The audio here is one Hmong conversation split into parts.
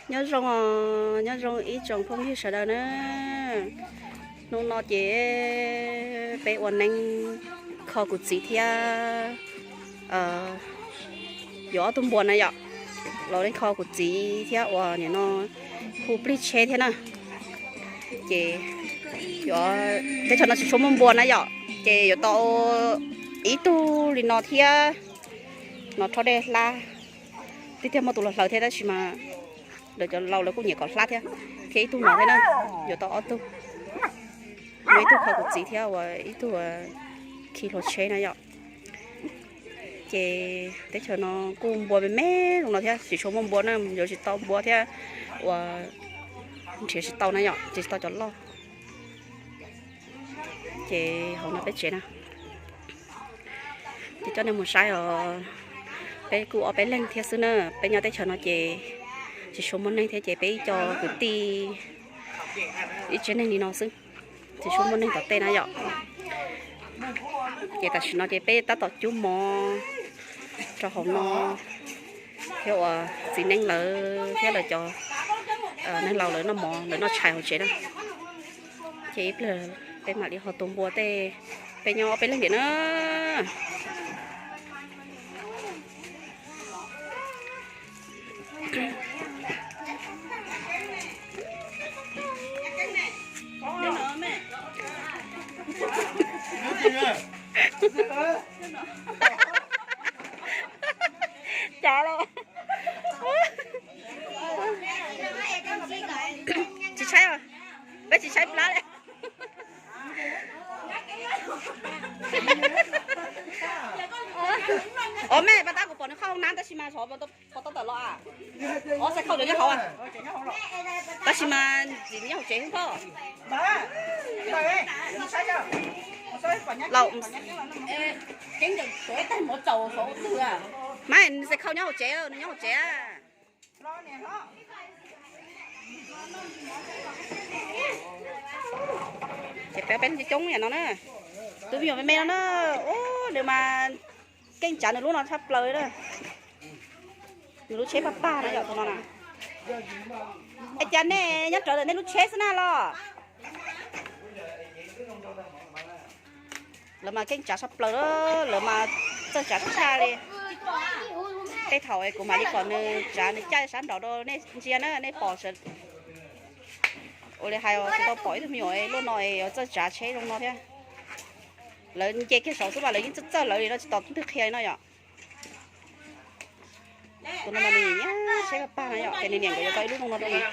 Nyob zoo, nyob zoo ib tsoom phooj ywg sawv daws na. Hnub no ces peb ua neeb kho kuv txiv thiab yuav ob tug npua na yom. Los neeb kho kuv txiv thiab uas nim no hu plig tsheb thiab na. Ces yuav teb chaws no tsis tshua muaj npua na yom, ces yuav tau ib tug li no thiab. No rho dej hlab, twb tiag muaj tus los hlawv thiab tab sis mas lawv cov laus lawv kuj nyiam kom hlab thiab. Thiab ib tug no thiab na, yuav tau ob tug. Muaj ib tug kho kuv txiv thiab uas ib tug khi hlua tsheb na yom. Ces teb chaws no kuj npua me me zoo no thiab, tsis tshua muaj npua na, yuav tsis tau npua thiab uas nrhiav tsis tau na yom, nrhiav tsis tau cov loj. Ces hauv no peb tsev na, ces coj nej mus saib os. Peb kuj ob peb leeg thiab xwb na, peb nyob teb chaws no ces tsis tshua muaj neeg thiab ces peb ib co kwv tij ib tsev neeg li no xwb, tsis tshua muaj neeg tom tej na yom. Ces tam sim no ces peb tab tom cub mov rau hauv no thiab uas txiv neeb lawv thiab lawv cov neeg laus lawv noj mov lawv noj tshais hauv tsev na. Ces ib pliag peb mam li ho tua npua tej, peb nyob ob peb leeg tiam na. Cas los tsis tshaib, peb tsis tshaib plab li. Ov, mej pas tab kuv pom nws qhov hoob nab tab sis mas xyov puas tau tawm los. Ov, xav khauj cov nyob hauv, tab sis mas txiv nyob hauv tsev xwb pob. Mas nws xav khauj nyob hauv tsev, nws nyob hauv tsev. Ces peb peb coob yam no na, tus me nyuam me me no na, ub, nws mas keej tsav nws lub no tshaj plaws na. Nws lub tsheb pag pag na yom, tus no na. Es cas nej nyob rawv ntawm nej lub tsheb xwb na los? Lawv mas keej tsav tshaj plaws, lawv mas txawj tsav tshaj li. Tej thaum kuv mam li kom nws tsav nws caij sab nraud rau nej ntsia na, nej pom. Ua li hais tsis tau pom ib tug me nyuam luaj no es yuav txawj tsav tsheb zoo no thiab. Lawv nce kiag saud xwb mas lawv yeej txawj txawj lawv li no, tsis tos twg qhia li no yom. Tus no mas nws nyiam nyiam tsheb pag pag no yom, ces nws niam nkawd yuav tau ib lub no rau nws.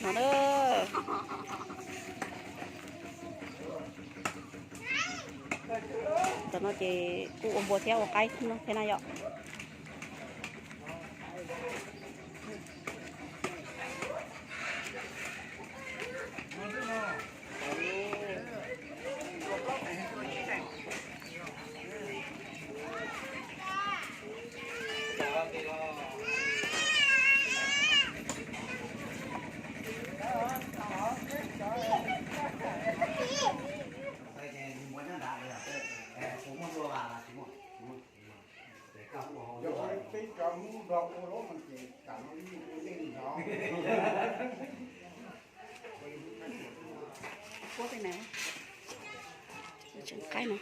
No na. Tam no ces kuj ua npua thiab ua qaib thiab na yom. Tseem qaib no.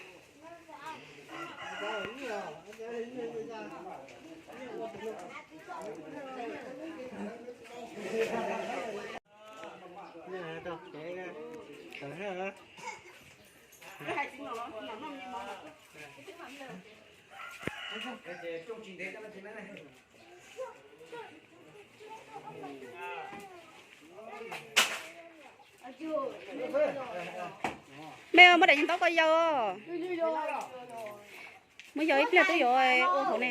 Mej muab daim niag ntaub ko yau. Muab yau ib pliag twb yuav ua hauv ne.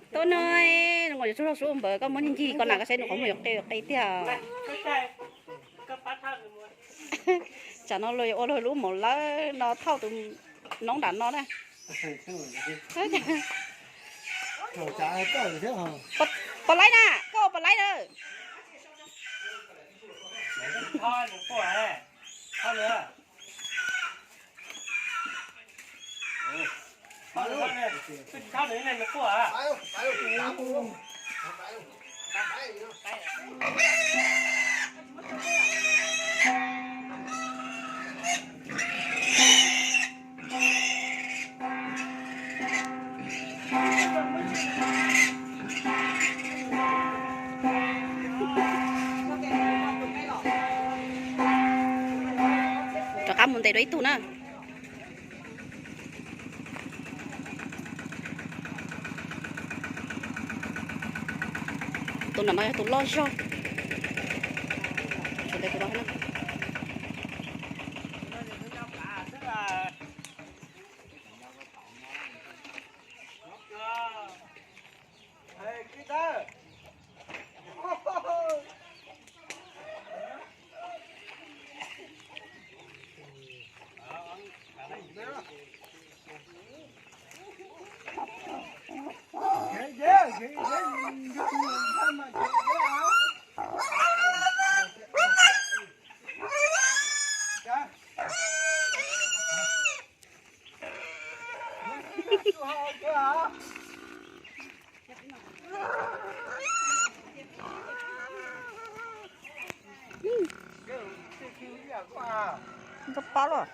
Tub no, zoo nkaus yuav tsaug zog sub npawg, koj muab ncig koj na koj saib nws qhov muag yuav qe qe tiag. Tsam no luag yuav ua luag lub maum lawb no thauj tus noob nram no na. Pom laib na, koj ua pom laib na. Rov qab mus ntes dua ib tug na. Tus no yog tus loj zog. Sawv daws tus no na. Ntxob pob los.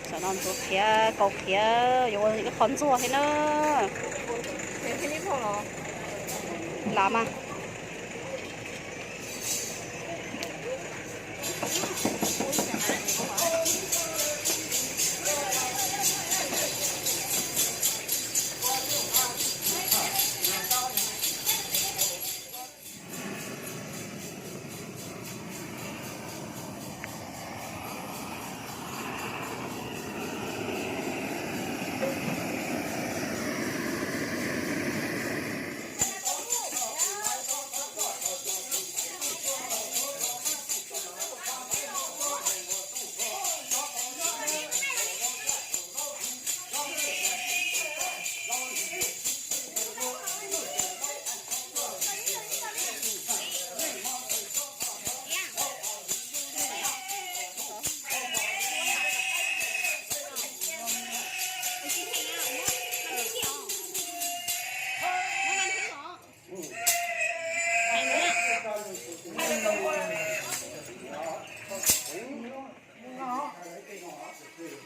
Tam no ntxuav khiav, kaus khiav, yuav ua ib qho ntxuag thiab na. Lam mas.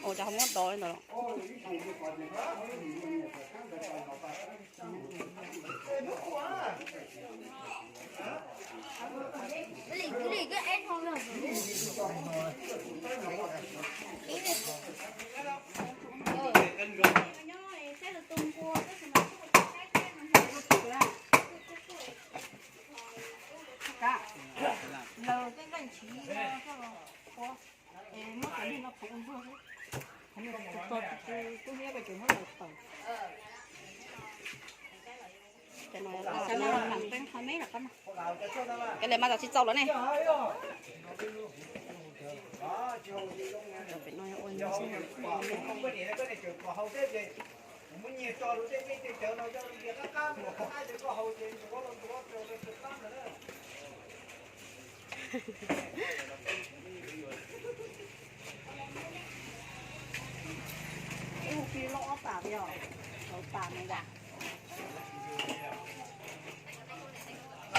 Ua cas ho muab do li ntawd los? Cov no mas tsis txaus lawm ne. Pem no ua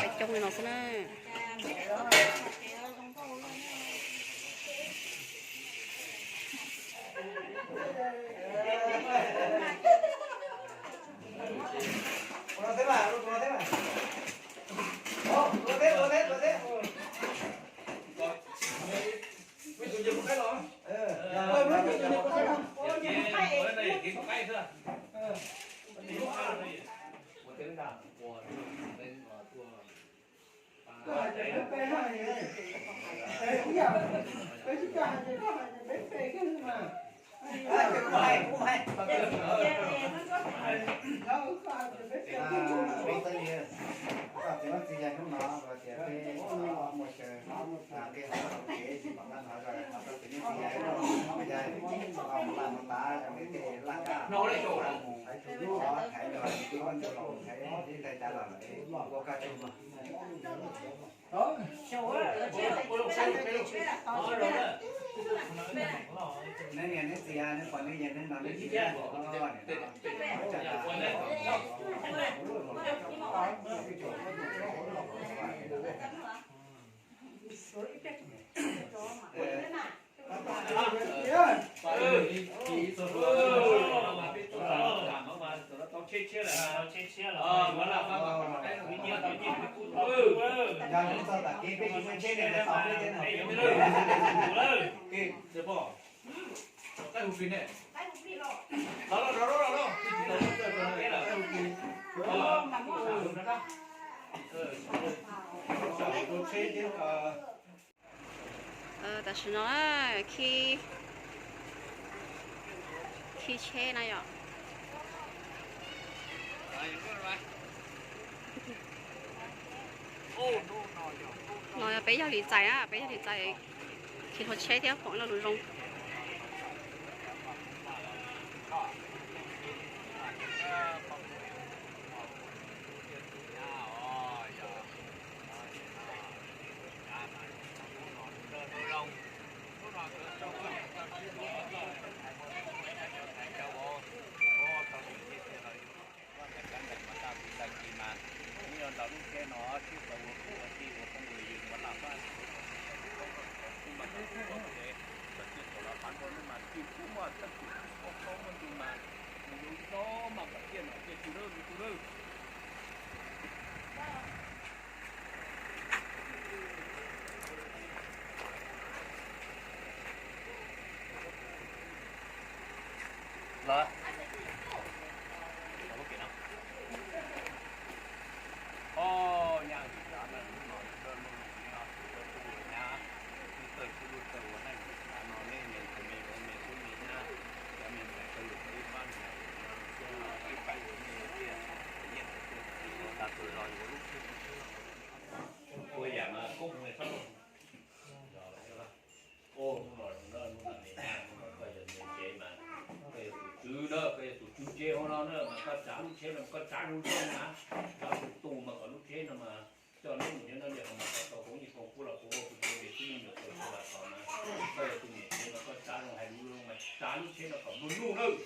Peb coob li no xwb na. Tam sim no khi, khi tsheb na yom. No yog peb yog li txais na, peb yog li txais khi hauv tsheb thiab pom lo lus zoo. Ua yam mas koob hmoov li fab. Hnub no zoo na, hnub no me na, hnub no koj yog niam tsev mas koj yog tus tswv na, koj yog tus tswv tsev hauv no na, mas koj tsav lub tsheb no mas koj tsav zoo zoo na, tsav tus tus mas kom lub tsheb no mas coj neb mus nyob no niam no mas kom tau koob yej koob kub los koob ua kuv tsev niam txiv me nyuam tau sawv los tau na. Koj yog tus niam tsev mas koj tsav zoo hais lus zoo mas tsav lub tsheb no kom nplua nuj nawb.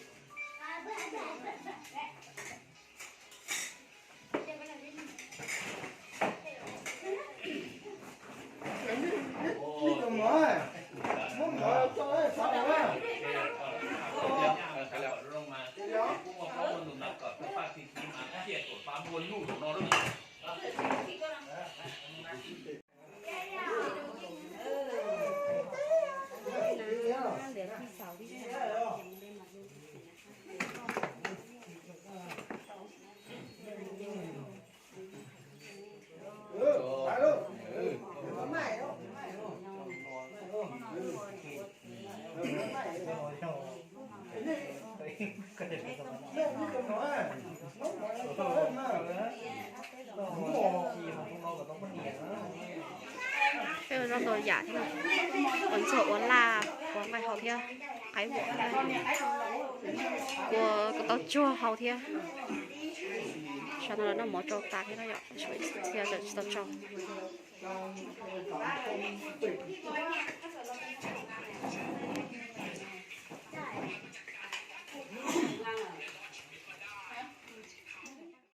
Peb ua zaub ntau yam thiab, ua ntxuag ua laj ua nqaij hau thiab, qaib vuam thiab, ua ko taub tsuag hau thiab. Sawv daws los noj mov tsau tas thiab no yom, tshuav ib txhia tsis tau tsau.